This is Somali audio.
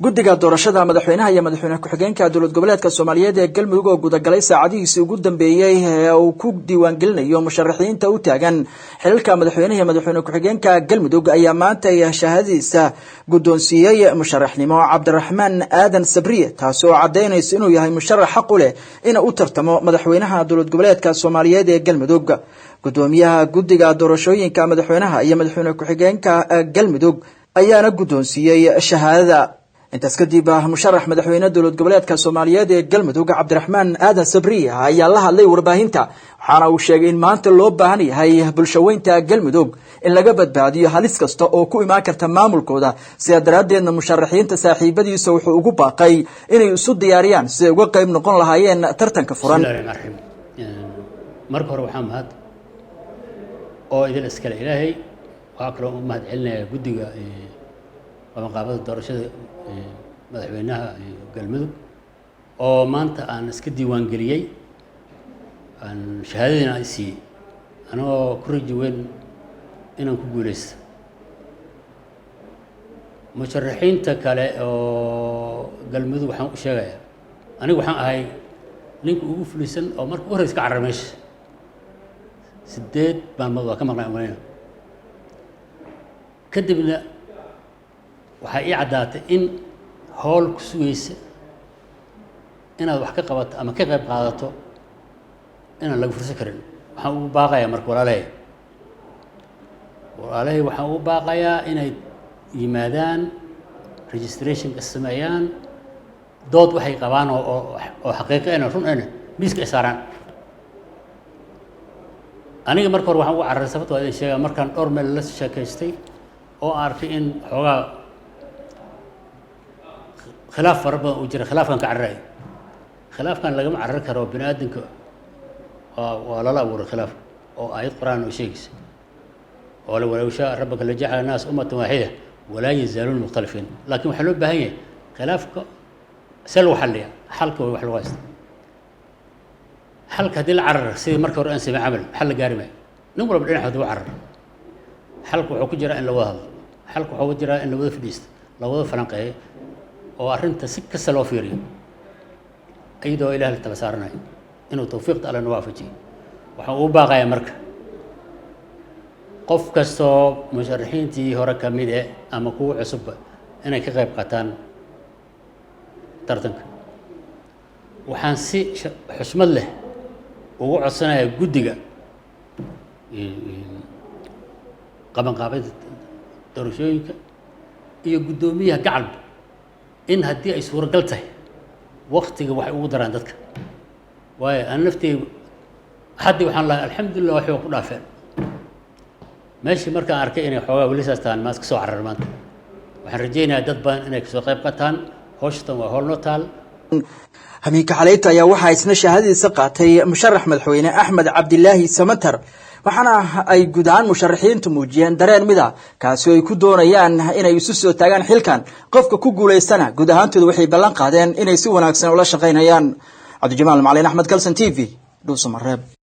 Guddiga doorashada madaxweynaha iyo madaxweyne ku-xigeenka dowlad goboleedka Soomaaliyeed ee Galmudug oo gudagalay saacadihiisii ugu dambeeyey ee uu ku diiwaangelinayo musharaxiinta u taagan xilalka madaxweynaha iyo madaxweyne ku-xigeenka Galmudug ayaa maanta shahaadadiisa guddoonsiiyey musharaxnimo Cabdiraxmaan Aadan Sabriye, taasi oo caddaynaysa inuu yahay musharax xaq u leh inuu u tartamo madaxweynaha dowlad goboleedka Soomaaliyeed ee Galmudug. Guddoomiyaha guddiga doorashooyinka madaxweynaha iyo madaxweyne ku-xigeenka Galmudug ayaana guddoonsiiyey shahaadada. Intaas kadib, musharax madaxweyne dowlad goboleedka Soomaaliyeed ee Galmudug Cabdiraxmaan Aadan Sabriye ayaa la hadlay warbaahinta, waxaana uu sheegay in maanta loo baahan yahay bulshaweynta Galmudug in laga badbaadiyo halis kasta oo ku imaan karta maamulkooda. Sidaa daraaddeedna musharaxiinta saaxiibadiisa wuxuu ugu baaqay inay isu diyaariyaan siday uga qayb noqon lahaayeen tartanka furan. Marka hore waxaa mahad oo idin iskale Ilaahay. Waxaa kaloo u mahad celinayaa guddiga qabanqaabada doorashada madaxweynaha Galmudug oo maanta aan iska diiwaan geliyey, aan shahaadadiina aan siiyey, anagoo ku rajo weyn inaan ku guuleysto. Musharaxiinta kale oo Galmudug waxaan u sheegayaa, anigu waxaan ahay ninka ugu fulisan oo marka u horeysa ka carara meesha. 8 maalmood waa ka maqnay umalayna. Kadibna waxaa ii caddaatay in howl ku sugaysa inaad wax ka qabato ama ka qayb qaadato inaan laga fursan karin. Waxaan ugu baaqayaa marka walaalahay, waxaan ugu baaqayaa inay yimaadaan, registrationka sameeyaan, dood waxay qabaan oo xaqiiqo ena, run ena, miiska ay saaraan. Aniga marka hore waxaan ugu cararay, sababta waa idin sheegaa, markaan dhowr meel la sheekaystay oo aan arkay in xoogaa khilaaf fara badan uu jira, khilaafkan ka cararayo. Khilaafkan lagama carari karo. Bini aadamka waa lala abuuray khilaaf, oo aayad Qur-aan oo sheegaysa oo ولو شاء ربك لجعل الناس أمة واحدة ولا يزالون مختلفين. Laakiin waxaa loo baahan yahay khilaafka see lagu xalliya. Xalka way wax lagu haysta. Xalka haddii la carara, sidii marka hore aan samey camal, xal la gaari maayo. Nin walba dhinac hadduu carar, xalka wuxuu ku jiraa in la wada hadlo. Xalka wuxuu ku jiraa in la wada fadhiisto, la wada falanqeeyo oo arrinta si kasta loo fiiriyo, iyadoo Ilaah la tala saaranayo inuu tawfiiqda Alle na waafajiyo. Waxaan ugu baaqayaa marka qof kastoo musharaxiintii hore ka mid e ama kuwa cusubba inay ka qayb qaataan tartanka. Waxaan si xushmad leh ugu codsanayaa guddiga qabanqaabada doorashooyinka iyo guddoomiyaha gacalba in haddii ay suuragal tahay waktiga waxay ugu daraan dadka, waayo aan nafteyda haddii waxaan lahay, alxamdulillah, waxay waa ku dhaafeen meeshii. Markaan arkay inay xoogaa weli saas tahaan, maas ka soo carar. Maanta waxaan rajaynayaa dad badan inay kasoo qayb qaataan. Hawshatan waa howl noo taal. Hamiinka xaleyta ayaa waxaa isna shahaadadiisa qaatay musharax madaxweyne Axmed Cabdilaahi Samatar, waxaana ay guud ahaan musharaxiintu muujiyeen dareen mida kaasi oo ay ku doonayaan inay isu soo taagaan xilkan. Qofka ku guulaystana guud ahaantooda waxay ballan qaadeen inay si wanaagsan ula shaqaynayaan. Cabdijamaal Macalin Axmed, Kalson TV, Dhuusamareeb.